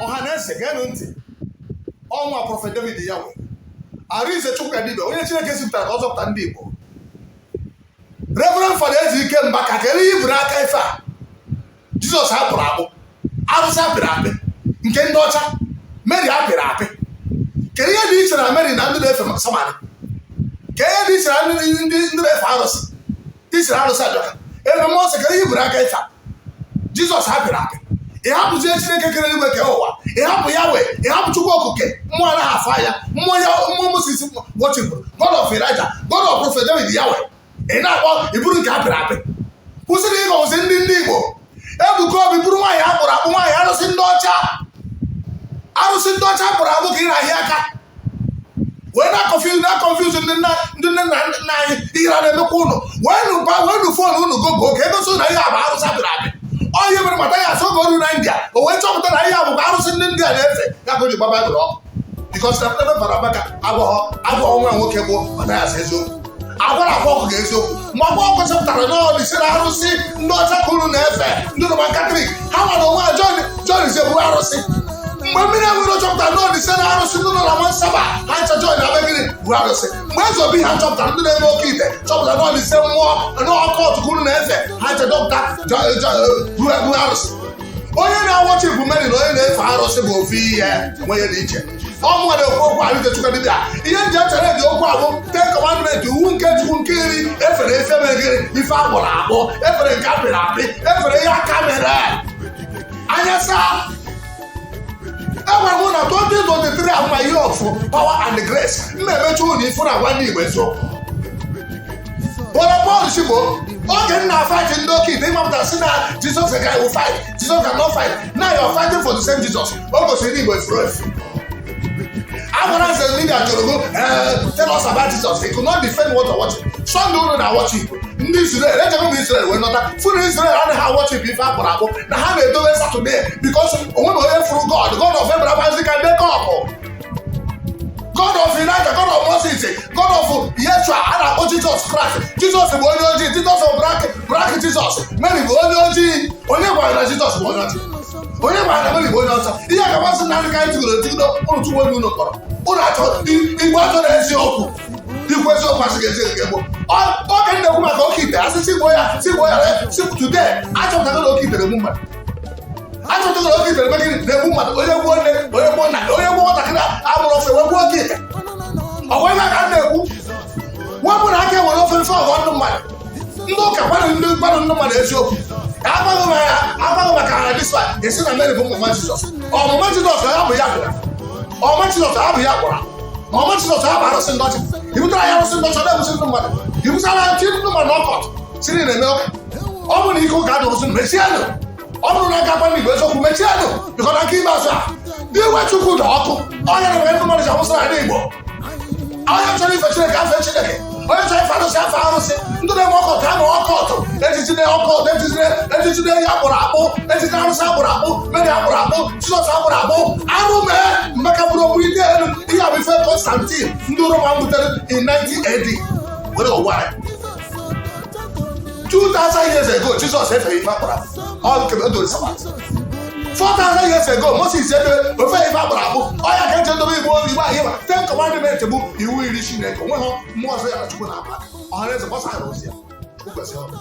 Ọha na eze, geenụ ntị. Ọnwa Prophet David Yahweh Arinze Chukwukadibia, onye Chineke zipụtara ka ọ zọpụta ndị Igbo. Reverend Father Ejike Mbaka, ka ihe ibu n'aka ife a Jizọs akpụrụ akpụ, arụsị apịrị apị nke ndị ọcha, Mary apịrị apị. Kedu ihe dị iche na Mary na ndị na-efe Samari? Ka ihe dị iche na ndị na-efe arụsị ichere arụsị abịaka ebe mmụọ nsọ? Kedu ihe iburu aka ife a Jizọs apịrị apị? Ị hapụzie Chineke kere eluigwe, kee ụwa, ị hapụ ya wee ị hapụ Chukwu Okike, mmụọ anaghị afụ anya, mmụọ ya, mmụọ Moses worshipụrụ, God of Elijah, God of Prophet David Yahweh, ị na-akpọ iburu nke apịrị apị. Kwụsịrị ịgọzi ndị Igbo. Ebuka Obi bụrụ nwaanyị akpụrụ akpụ, nwaanyị arụsị ndị ọcha, arụsị ndị ọcha akpụrụ akpụ ka ị na-ahịa aka wee na-aconfuse ndị nne na nna anyị. Ihe a na-emekwa ụnụ, wee nụ ba wee nụ phone unu gogo ka egosi na ihe a bụ arụsị apịrị apị. Ọ ihe mere mata ya asị oge o ruru na India, o wee chọpụta na ihe a bụkwa arụsị ndị India na-efe ya, ka o ji gba Baịbụl ọkụ, because na ebe fara maka agwọghọ nwa nwoke bụ mata ya asị eziokwu agwara akwa ọkụ ga eziokwu. Mgbe akwa ọkụ chọpụtara na ọ dị si na arụsị ndị ọcha ka unu na-efe, ndị Roman Catholic, ha nwere onwe ha join si eburu arụsị. Mgbe mmiri enwere chọpụtara na ọ dị si na arụsị ndị nọ na Mansaba, ha ncha join na gịnị buru arụsị. Mgbe eze obi ha chọpụtara, ndị na-eme oke ite chọpụtara na ọ dị si mmụọ na ọkọtụ ka unu na-efe, ha ncha chọpụta buru arụsị. Onye na-aworship Mary na onye na-efe arụsị bụ ofu ihe, onye dị iche. Ọmụnwa na-ekwu okwu Arinze Chukwudibia. Ihe nji echere dị okwu abụ Ten Commandment, iwu nke Chukwu nke 10. Efere ife megịrị ife akpọrọ akpọ, efere nke apịrị apị, efere ihe aka mere anya saa. Enwere m na 2023 ahụ ma year of power and grace. M na-emechi ụlọ ifu na agwa ndị Igbo eziokwu. Bọrọ Paul Chigbo oge m na-fight ndị oke ite ịmapụta si na Jesus can will fight, Jesus cannot fight. Now you are fighting for the same Jesus. O gosiri ndị Igbo efuru efu. Agwara nze media jụrụ go, tell us about Jesus. He could not defend what I worship. Sunday unu na worship ndị Israel, ejego m Israel wee nọta fụrụ Israel anaghị worship ife akpọrọ akpụ, na ha na-edobe Saturday because onwe na onye fụrụ God, God of Abraham, Isaac and Jacob, God of Elijah, God of Moses, God of Yeshua a na-akpọ Jesus Christ. Jesus bụ onye ojii. Jesus bụ black, black Jesus. Mary bụ onye ojii. Onye gwara na Jesus bụ onye ojii? Onye gwara na Mary bụ onye ọcha? Ihe a ga-amasị na ka anyị tigoro etigido ụnụ chukwu onye unu kpọrọ ụnụ achọ Igbo achọrọ eziokwu, ikwu eziokwu asị ga-ezi nke gboo. Oge m na-ekwu maka oke ite, asị si gbuo ya, si gbuo ya, si today achọpụtago na oke ite na-egbu mmadụ. Achọpụtago na oke ite na-eme gịnị? Na-egbu mmadụ. Onye gbuo nne, onye gbuo nna, onye gbuo nwatakịrị amụrụ ofe wee gbuo oke ite. Ọ bụ ebe a ka m na-ekwu wepụ na aka ewere ofe mfe ọghọ ndụ mmadụ. Ndị ụka gwanụ ndị gwanụ ndị mmadụ eziokwu. Agwaghị m ya, agwaghị maka ha this one esi na Mary bụ mama Jizọs. Ọmụma Jizọs ya bụ ya bịara, ọmụma Jizọs ya bụ ya gwara, ọmụma Jizọs ya bụ arụsị ndị ọcha. Ibutara ya arụsị ndị ọcha na-egbusi ndị mmadụ, ibutara ya chi ndị mmadụ ọkọt siri na-eme ụka. Ọ bụrụ na ike ụka adịghịsị, mechienụ. Ọ bụrụ na aka gwa ndị Igbo eziokwu, mechienụ, bikọ na nke ikpeazụ a iwe Chukwu dị ọkụ. Onye na-eme ndị mmadụ ji awụsara ala Igbo. Onye chọrọ ife Chineke, afe Chineke. Onye chọrọ ife arụsị, afe arụsị. Ndị na-eme ọkọtụ ama ọkọtụ, ejiji na ọkọtụ, ejiji na ehi akpụrụ akpụ, ejiji na arụsị akpụrụ akpụ, Mary akpụrụ akpụ, Jizọs akpụrụ akpụ, arụ mee mmeka bụrụ okwu ite elu. Ihe a bụ ife Constantine ndị Roma butere in 90 AD were ụwa anyị 2000 years ago. Jizọs efeghị ife akpụrụ akpụ, ọ nke o doro Sabbath. 4000 years ago, Moses edebe ofe ife akpụrụ akpụ. Ọya ka eji edobe igbo igbo ahụ ịma Ten Commandment bụ iwu 10 Chineke. Onwe ha mmụọ ọzọ ya na Chukwu na-akpa aka. Ọha na eze gbasara ozi ya. Chukwu kwesịrị ọrụ.